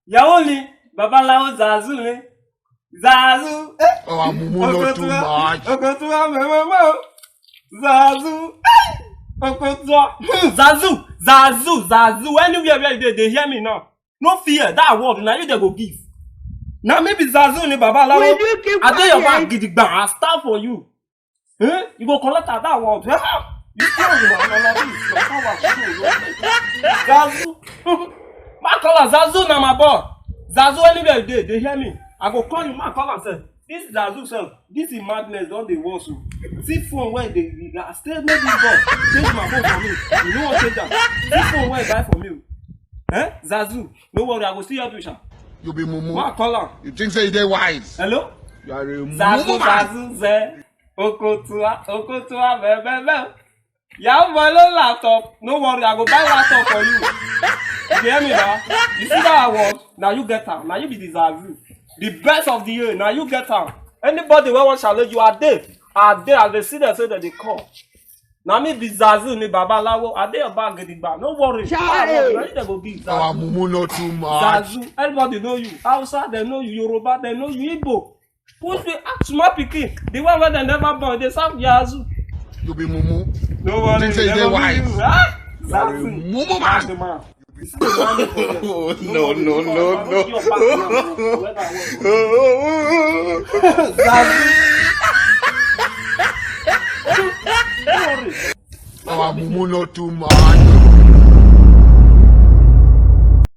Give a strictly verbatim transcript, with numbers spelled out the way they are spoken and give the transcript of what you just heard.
Your only Babalawo Zazu ni. Zazu. Eh? Our mumu not too Okotua, much. Okotua, me, me, me. Zazu. Eh? Okotua. Hmm, Zazu. Zazu. Zazu. Anywhere where you dey, dey hear me now. No fear. That word, na you dey go give. Na me be Zazu ni Babalawo. Will you keep I dey your quiet? back gidigba. I stand for you. Eh? You go collect at that word. Eh? You tell me, man, na this, your power show, your Zazu. Ma call am Zazu na my boy. Zazu anywhere you dey, dey hear me. I go call you, ma call am sef. This Zazu sef, this is madness don dey worse o. See phone wey dey, dey stay make this boy change my phone for me. You no wan change am. See phone wey buy for me o. Eh? Zazu, no worry, I go still help you sha. You be mumu. Ma call am. You think say you dey wise? Hello? You are a Zazu, mumu man. Zazu, ze. Okotua, Okotua, be, be, be. Yahoo boy, no laptop. No worry, I go buy laptop for you. You dey hear me, ba? You see that award? Now you get am. Now you be the Zazu. The best of the year. Now you get am. Anybody wey wan challenge you, I dey. I dey. I dey see them say that they call. Now me be Zazu, me Babalawo. I dey your back gidigba. No worry. Chai. That award, now you dey go give Our Zazu. mumu not too much. Zazu. Everybody know you. Hausa, they know you. Yoruba, they know you. Igbo. Push me out, small pikin. The one wey dem never born, dey serve Zazu. You be mumu. No worry, Think say you never dey be wise. You. Ah? You are a Zazu. Mumu That's the man. Man. You see the man for there. Oh, no, no, no, no. Zazu. No worry. Our mumu not too much.